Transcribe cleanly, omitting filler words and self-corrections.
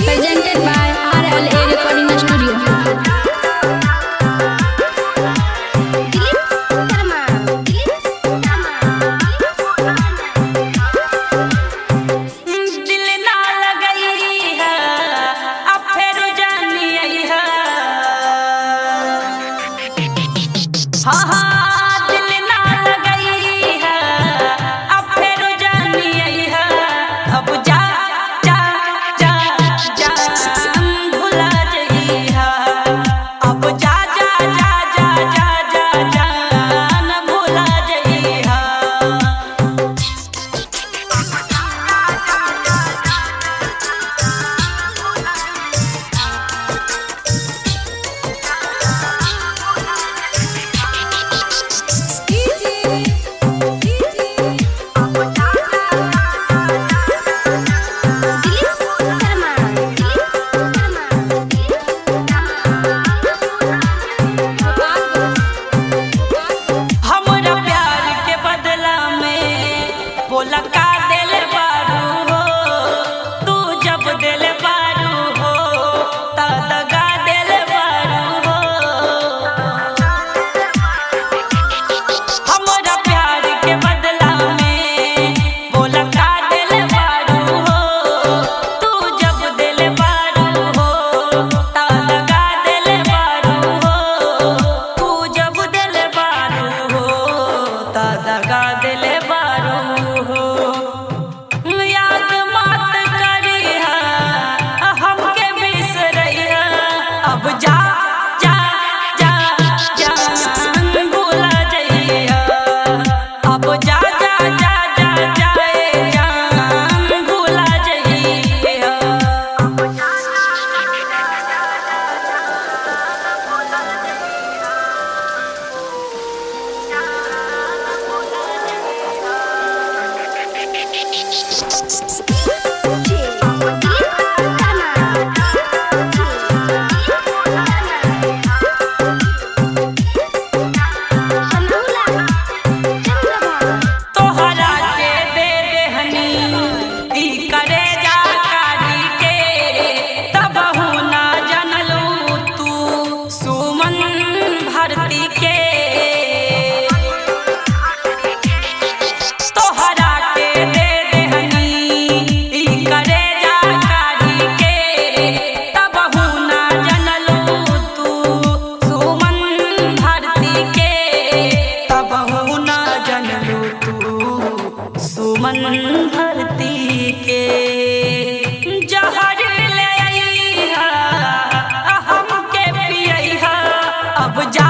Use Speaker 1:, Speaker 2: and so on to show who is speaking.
Speaker 1: Presented by RLA Recording Studio.
Speaker 2: Dilip Sharma, Dilip Sharma,
Speaker 3: दिल ना लगई है अब फिर जानी आई है। हाँ हाँ दिल ना लगई है अब फिर जानी आई है। अब जा जा जा जान भुला जई है। अब जा जा जा जा जा जा जान भुला जई है।
Speaker 2: Dilip Sharma, Dilip Sharma, Dilip
Speaker 3: हमरा प्यार के बदला में बोला का दिल बारू हो। तू जब दिल बारू हो ता दगा दिल बारू हो। हमरा प्यार के बदला में बोला का दिल बारू हो। तू जब दिल बारू हो ता दगा दिल बारू हो। तू जब दिल बारू हो ता दगा दिल बारू हो। याद मत करिहा हमके बिसरैहा। अब जा जा जा जान भुला जइहा। अब जा जा जा जा जाए जान भुला जइहा।
Speaker 2: Sharma,
Speaker 3: तोहरा के दे देहनी ई करे जा कारी के तबहु ना जनलू तू सुमन भरती के। तोहरा के दे देहनी ई करे जा कारी के तबहु ना जनलू तू सुमन भरती के। तबहु ना जनलू तू सुमन भरती के। जहर ले अइहा हमके पियइहा। अब जा।